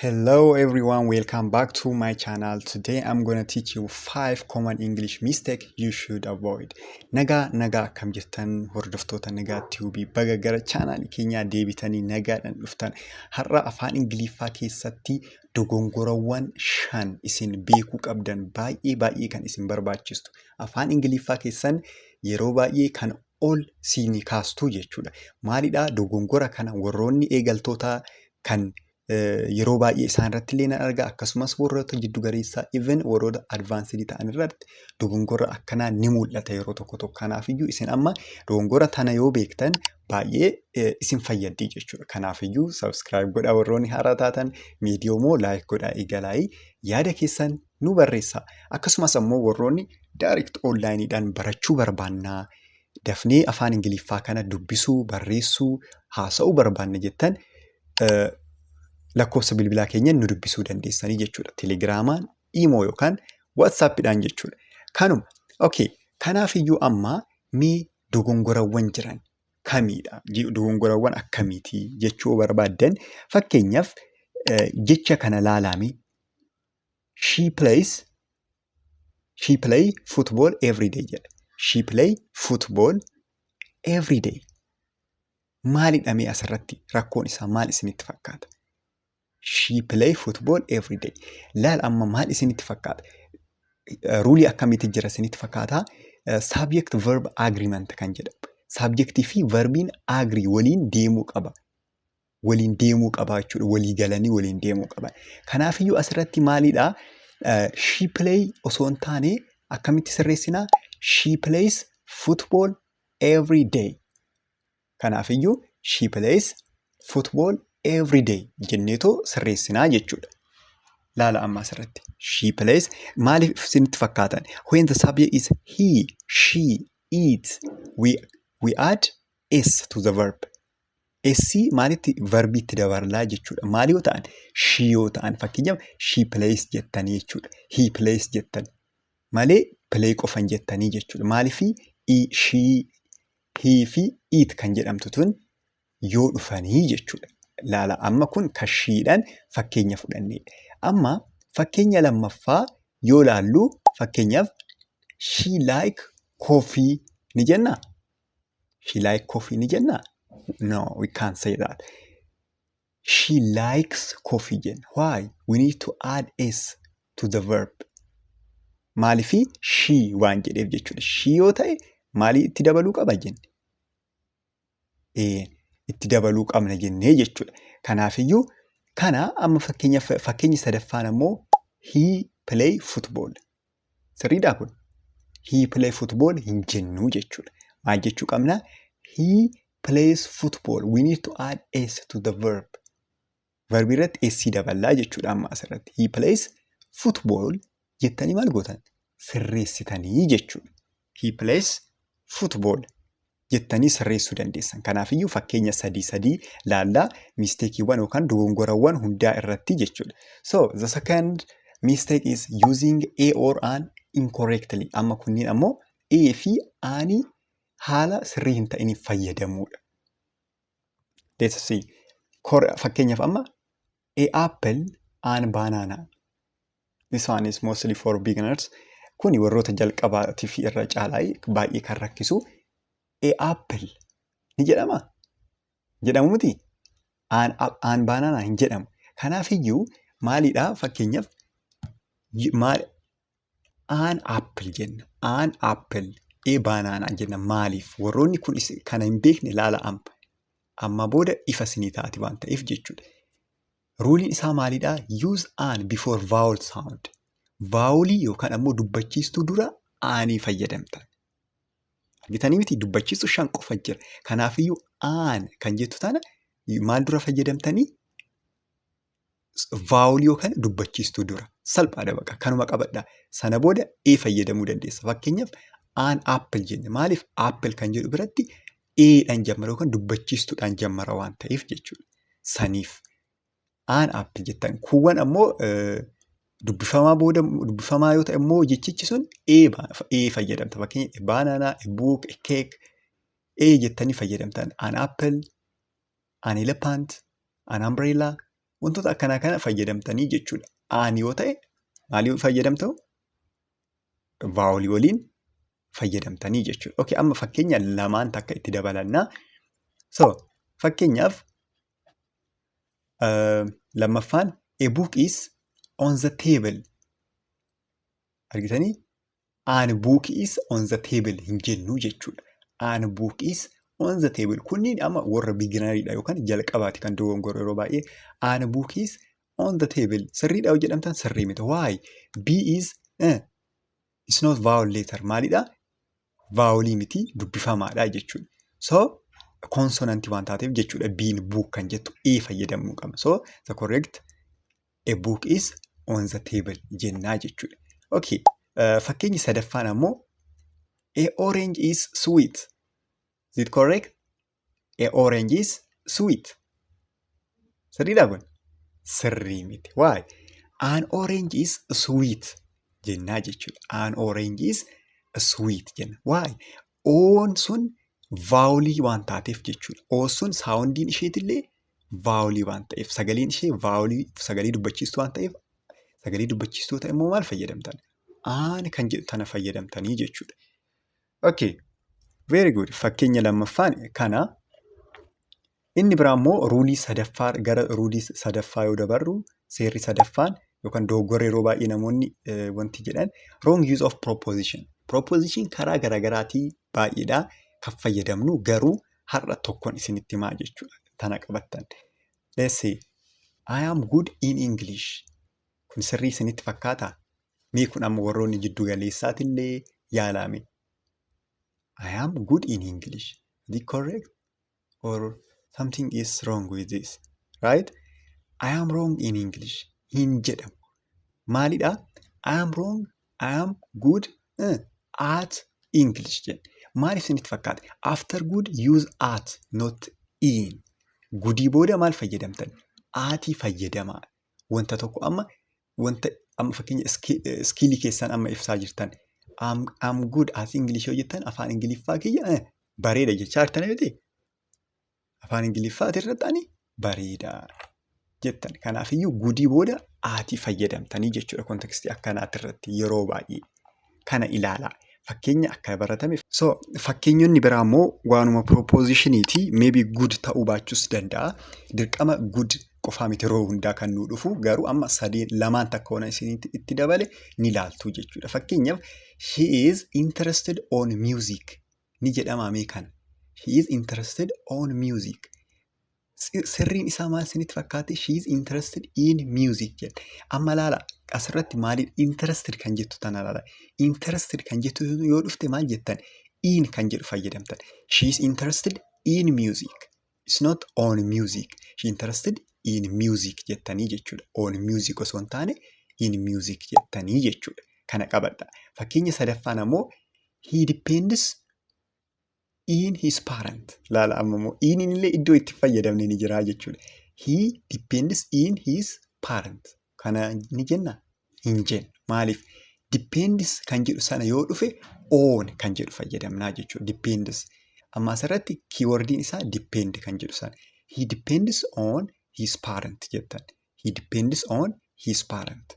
Hello everyone, welcome back to my channel. Today I'm gonna teach you 5 common English mistake you should avoid. Nagaa nagaa, akkam jirtan hordoftoota Nagaa Tube? Baga gara chaanaalii keenyaa deebitanii nagaadhaan dhuftan. Har'a afaan Ingiliffaa keessatti dogongorawwan shan isin beekuu qabdan, baay'ee baay'ee kan isin barbaachistu. Afaan Ingiliffaa keessan yeroo baay'ee kan ol siinii kaastuu jechuudha. Maalidhaa dogongora kana? Warroonni eegaltoota kan yeroo baay'ee isaan irratti illee nan arga, akkasumas warroota jiddu galeessaa, even warroota advanced ta'an irratti dogongora akkanaa ni mul'ata yeroo tokko tokko. Kanaafiyyuu isin amma dogongora tana yoo beektan baay'ee isin fayyaddi jechuudha. Kanaafiyyuu subscribe godhaa warroonni haaraa taatan, viidiyoo immoo like godhaa eegalaayii yaada keessan nu barreessaa. Akkasumas ammoo warroonni direct onlineiidhaan barachuu barbaannaa, dafnee afaan Ingiliffaa kana dubbisuu, barreessuu, haasa'uu barbaanna jettan, lakkoofsa bilbilaa keenyan nu dubbisuu dandeessanii jechuudha. Telegiraamaan, Imo yookaan WhatsAppiidhaan jechuudha. Kanuma. Okay. Kanaafiyyuu amma mee dogongorawwan jiran kamiidha? Dogongorawwan akkamiiti jechuu barbaaddan, fakkeenyaaf jecha kana laalaame: She play football every day" jedha. "She play football every day." Maalidha mee asirratti rakkoon isaa maal isinitti fakkaata? "She play football every day." Laal, amma maal isinitti fakkaata? Ruleii akkamiitti jira isinitti fakkaata? Subject verb agreement kan jedhamu. Subjectii fi verbiin agree, waliin deemuu qaba. Waliin deemuu qaba jechuudha. Walii galanii waliin deemuu qaba. Kanaafiyyuu asirratti maalidhaa? "She play" osoo hin taane akkamitti sirreessinaa? "She plays football every day." Kanaafiyyuu "She plays football every day" jenneetoo sirreessinaa jechuudha. Laala amma asirratti. "She plays" maaliif isinitti fakkaatan? When the subject is he, she, it, we add s to the verb. S maalitti verbiitti dabalaa jechuudha. Maali yoo ta'an? She yoo ta'an, fakkeenyaaf "she plays" jettanii jechuudha. "He plays" jettan malee "play" qofan jettanii jechuudha. Maaliifii she, he fi it kan jedhamtu tun yoo dhufanii jechuudha. Laala, amma kun kan shedhaan fakkeenya fudhannedha. Amma fakkeenya lammaffaa yoo laallu, fakkeenyaaf "She like coffee" ni jennaa? "She like coffee" ni jennaa? No, we can't say that. "She likes coffee" jenna. Why? We need to add s to the verb. Maaliifii she waan jedheef jechuudha. She yoo ta'e maalii itti dabaluu qaba jenne? Itti dabaluu qabna jennee jechuudha. Kanaafiyyuu kana amma fakkeenya fakkeenyi sadaffaan ammoo "He play football." Sirriidhaa kun? "He play football" hin jennuu jechuudha. Maal jechuu qabna? "He plays football." We need to add s to the verb. Verbii irratti s daballaa jechuudha amma asirratti. "He plays football" jettanii maal gootan? Sirreessitanii jechuudha. "He plays football" jettanii sirreessuu dandeessan. Kanaafiyyuu fakkeenya sadii sadii laallaa mistakeiiwwan yookaan dogongorawwan hundaa irratti jechuudha. So the second mistake is using a or an incorrectly. Amma kunniin ammoo a fi anii haala sirrii hin ta'iniin fayyadamuudha. Let's see. Fakkeenyaaf amma a apple, an banana. This one is mostly for beginners. Kuni warroota jalqabaatiif irra caalaa baay'ee kan rakkisu. "A apple" ni jedhamaa? Jedhamu miti? "An banana" hin jedhamu. Kanaafiyyuu maalidhaa, fakkeenyaaf "an apple" jenna. "An apple", "a banana" jenna. Maaliif? Warroonni kun kana hin beekne ilaala amma. Amma booda ifa isinii taati waan ta'eef jechuudha. Ruleiin isaa maalidhaa? Use an before vowel sound. Vowelii yookaan ammoo dubbachiistuu dura anii fayyadamta. Argitanii miti, dubbachiistuu shan qofa jira. Kanaafiyyuu an kan jettu tana maal dura fayyadamtanii? Vowelii yookaan dubbachiistuu dura. Salphaadha baqa. Kanuma qabadhaa. Sana booda a fayyadamuu dandeessa. Fakkeenyaaf "an apple" jenna. Maaliif? Apple kan jedhu biratti adhaan jammara yookaan dubbachiistuudhaan jammara waan ta'eef jechuudha. Saniif "an apple" jettan. Kuuwwan ammoo dubbifamaa booda, dubbifamaa yoo ta'e immoo jechichi sun a fayyadamta. Fakkeenyaaf banana, a book, a cake, a jettanii fayyadamtan. An apple, an elephant, an umbrella. Wantoota akkanaa kana fayyadamtanii jechuudha. An yoo ta'e maalii fayyadamtu? Vowelii waliin fayyadamtanii jechuudha. Okay, amma fakkeenya lamaan takka itti dabalannaa. So, fakkeenyaaf lammaffaan, "A book is on the table." Argitanii? "An book is on the table" hin jennu jechuudha. "An book is on the table." Kunniin amma warra beginneriidha yookaan jalqabaati kan dogongoru yeroo baay'ee. "An book is on the table." Sirriidha yoo jedhamtan sirrii miti. Why? B is it's not vowel letter. Maalidha? Vowelii miti, dubbifamaadha jechuudha. So consonantii waan taateef jechuudha, B'n book kan jettu A fayyadamuu qabna. So the correct "A book is on the table" jennaa jechuudha. Okay. Fakkeenyi sadaffaan ammoo, "A orange is sweet." Is it correct? "A orange is sweet." Sirriidhaa kun? Sirrii miti. Why? "An orange is sweet" jennaa jechuudha. "An orange is sweet" jenna. Why? Oon sun vowelii waan taateef jechuudha. Oon sun soundiin isheetillee vowelii waan ta'eef, sagaleen ishee vowelii, sagalee dubbachiistuu waan ta'eef, sagalee dubbachiistuu ta'e immoo maal fayyadamtan? An kan jedhu tana fayyadamtanii jechuudha. Okay. Very good. Fakkeenya lammaffaan kana. Inni biraa immoo ruleii sadaffaa, gara ruleii sadaffaa yoo dabarru, seerri sadaffaan yookaan dogoggora yeroo baay'ee namoonni wanti jedhan wrong use of preposition. Preposition karaa garaagaraatii baay'eedha kan fayyadamnu, garuu har'a tokkoon isinitti himaa jechuudha. Tana qabattan. Let's say, "I am good in English." Kun sirrii isinitti fakkaataa? Mee kun amma warroonni jiddu galeessaatillee yaalame. "I am good in English." Is it correct? Or something is wrong with this? Right? "I am wrong in English" hin jedhamu. Maalidhaa? "I am wrong, I am good at English" jenna. Maaliif isinitti fakkaate? After good use at, not in. Goodii booda maal fayyadamtan? Atii fayyadamaa. Wanta tokko amma, wanta amma fakkeenya skillii keessan amma ibsaa jirtan. "I'm good at English" yoo jettan, afaan Ingiliffaa kiyya bareeda jechaa jirtan miti? Afaan Ingiliffaa irratti ani bareeda jettan. Kanaafiyyuu goodii booda atii fayyadamtanii jechuudha contextii akkanaati irratti yeroo baay'ee. Kana ilaalaa. Fakkeenya akka baratame. So fakkeenyonni biraa immoo waanuma prepositioniiti. Maybe good ta'uu baachuus danda'a. Dirqama good qofaa miti yeroo hundaa kan nuu dhufu, garuu amma sadeen lamaan takka waan isinitti itti dabale ni ilaaltu jechuudha. Fakkeenyaaf, "She is interested on music" ni jedhama mee kana? "She is interested on music." Sirriin isaa maal isinitti fakkaate? "She is interested in music" jedha. Amma ilaala, asirratti maaliif interested kan jettu tana ilaala. Interested kan jettu yoo dhufte maal jettan? In kan jedhu fayyadamtan. "She is interested in music." It's not on music. "She interested in music" jettanii jechuudha. On music osoo hin taane in music jettanii jechuudha. Kana qabadha. Fakkeenya sadaffaan ammoo, "He depends in his parent." Laala, amma immoo in illee iddoo itti fayyadamne ni jira jechuudha. "He depends in his parent." Kana ni jenna? Hin jennu. Maaliif? Depends kan jedhu sana yoo dhufe on kan jedhu fayyadamnaa jechuudha. Depends. Amma asirratti keywordiin isaa depend kan jedhu sana. "He depends on his parent" jettan. "He depends on his parent."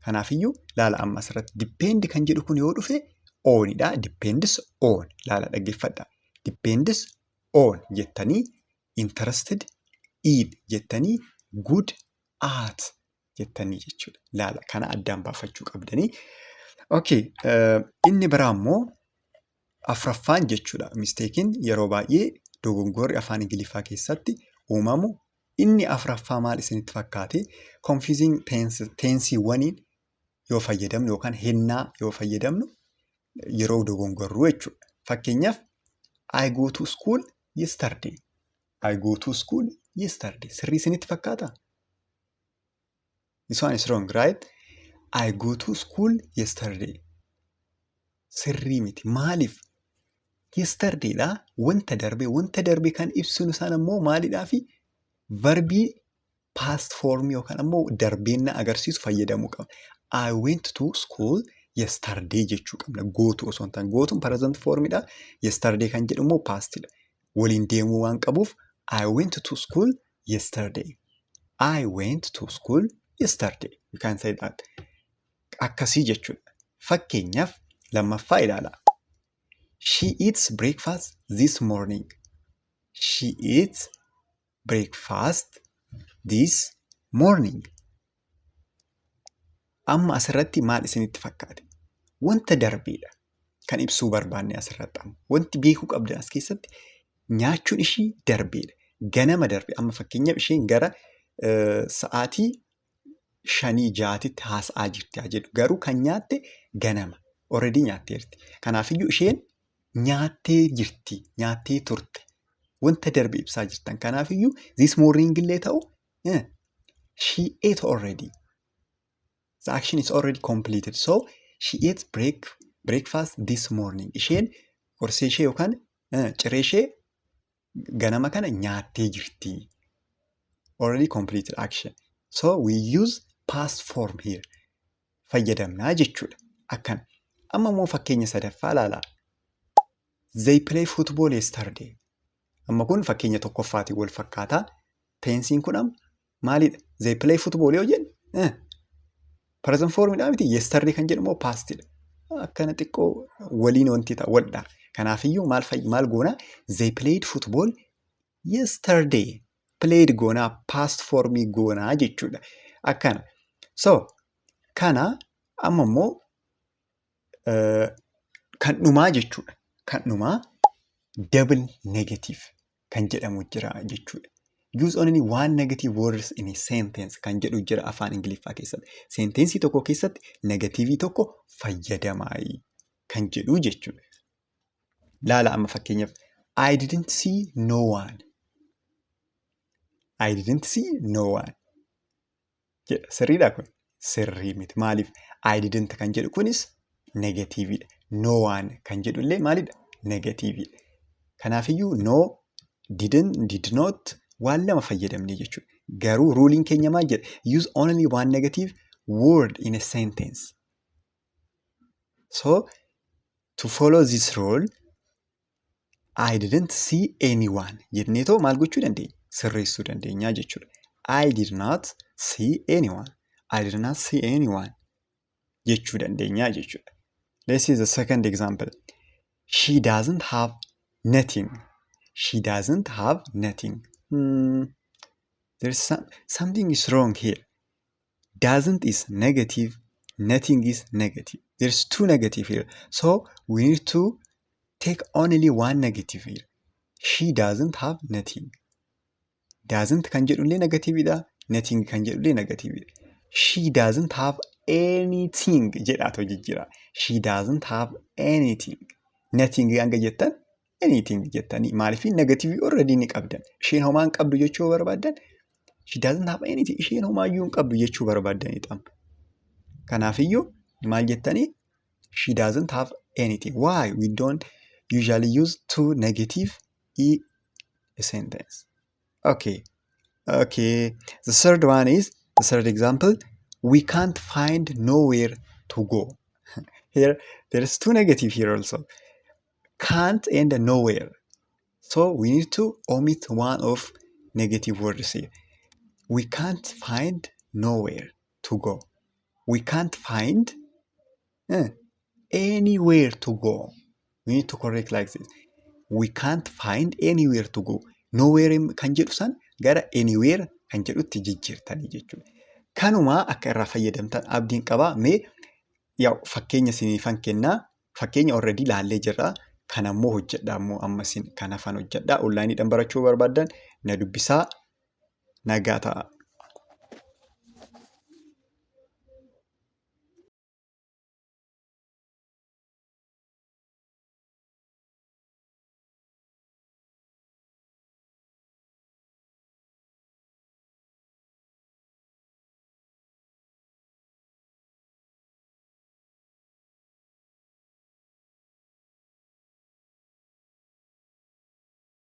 Kanaafiyyuu laala, amma asirratti depend kan jedhu kun yoo dhufe onidha. Depends on. Laala, dhaggeeffadha. Depends on jettanii, interested in jettanii, good at jettanii jechuudha. Laala, kana addaan baafachuu qabdanii. Okay, inni biraa immoo afraffaan jechuudha. Mistakeiin yeroo baay'ee dogongorri afaan Ingiliffaa keessatti uumamu inni afraffaa maal isinitti fakkaate? Confusing tenseiiwwaniin yoo fayyadamnu yookaan hennaa yoo fayyadamnu yeroo dogongorru jechuudha. Fakkeenyaaf, "I go to school yesterday." "I go to school yesterday." Sirrii isinitti fakkaataa? This one is wrong, right? "I go to school yesterday." Sirrii miti. Maaliif? Yesterdayidha. Wanta darbe, wanta darbe kan ibsinu sana immoo maalidhaafi verbii past form yookaan ammoo darbeenna agarsiisu fayyadamuu qabna. "I went to school yesterday" jechuu qabna. Go to osoo hin taane. Go toon present formidha. Yesterday kan jedhu immoo pastidha. Waliin deemuu waan qabuuf, "I went to school yesterday." I went to school yesterday. You can say that. Akkasii jechuudha. Fakkeenyaaf lammaffaa ilaalaa. She eats breakfast this morning. She eats breakfast this morning. Amma asirratti maal isinitti fakkaate? Wanta darbeedha kan ibsuu barbaanne asirratti amma. Wanti beekuu qabdan as keessatti nyaachuun ishii darbeedha. Ganama darbe. Amma fakkeenyaaf isheen gara sa'aatii 5 6tti haasa'aa jirti haa jedhu. Garuu kan nyaatte ganama. Already nyaatteerti. Kanaafiyyuu isheen nyaattee jirti. Nyaattee turte. Wanta darbe ibsaa jirtan. Kanaafiyyuu this morning illee ta'u, she ate already. The action is already completed. So she ate breakfast this morning. Isheen qorsee ishee yookaan ciree ishee ganama kana nyaattee jirti. Already completed action. So we use past form here. Fayyadamnaa jechuudha. Akkana. Amma immoo fakkeenya sadaffaa ilaalaa. They play football yesterday. Amma kun fakkeenya tokkoffaatiin wal fakkaataa. Tenseiin kun amma maalidha? They play football yoo jenne present formidhaa miti? Yesterday kan jedhu immoo pastidha. Akkana xiqqoo waliin wanti ta'a waldha. Kanaafiyyuu maal goonaa? They played football yesterday. Played goonaa, past formii goonaa jechuudha. Akkana. So kana amma immoo kan dhumaa jechuudha. Kan dhumaa double negative kan jedhamu jira jechuudha. Use only one negative words in a sentence kan jedhu jira afaan Ingiliffaa keessatti. Sentenceii tokko keessatti negativeii tokko fayyadamaa kan jedhu jechuudha. Laala, amma fakkeenyaaf, I didn't see no one. I didn't see no one jedha. Sirriidhaa kun? Sirrii miti. Maaliif? I didn't kan jedhu kunis negativeiidha. No one kan jedhu illee maalidha? Negativeiidha. Kanaafiyyuu no, didn't, did not waan lama fayyadamne jechuudha. Garuu ruleiin keenya maal jedha? Use only one negative word in a sentence. So to follow this rule, I didn't see anyone jenneetoo maal gochuu dandeenya? Sirreessuu dandeenya jechuudha. I did not see anyone. I did not see anyone jechuu dandeenya jechuudha. Let's see the second example. She doesn't have nothing. She doesn't have nothing. There's something is wrong here. Doesn't is negative. Nothing is negative. There's two negative here. So we need to take only one negative here. She doesn't have nothing. Doesn't kan jedhullee negativeidha. Nothing kan jedhullee negativeidha. She doesn't have anything jedhaatu jijjiira. She doesn't have anything. Nothing hanga jettan anything jettanii, maaliif? Negativeii already ni qabdan. Isheen homaa hin qabdu jechuu barbaaddan, she doesn't have anything, isheen homaayyuu hin qabdu jechuu barbaaddanidha. Kanaafiyyuu maal jettanii? She doesn't have anything. Why? We don't usually use two negative in a sentence. Okay. The third one is the third example. We can't find nowhere to go. Here, there is two negative here also. Can't and nowhere. So we need to omit one of negative words here. We can't find nowhere to go. We can't find anywhere to go. We need to correct like this. We can't find anywhere to go. Nowhere kan jedhu san gara anywhere kan jedhutti jijjiirtanii jechuudha. Kanumaa akka irraa fayyadamtan abdiin qabaa. Mee yaa fakkeenya isiniifan kennaa. Fakkeenya already laallee jirra. Kanammoo hojjedhaa, immoo amma isin kan hafan hojjedhaa. Onlineiidhaan barachuu barbaaddan na dubbisaa. Nagaa ta'a.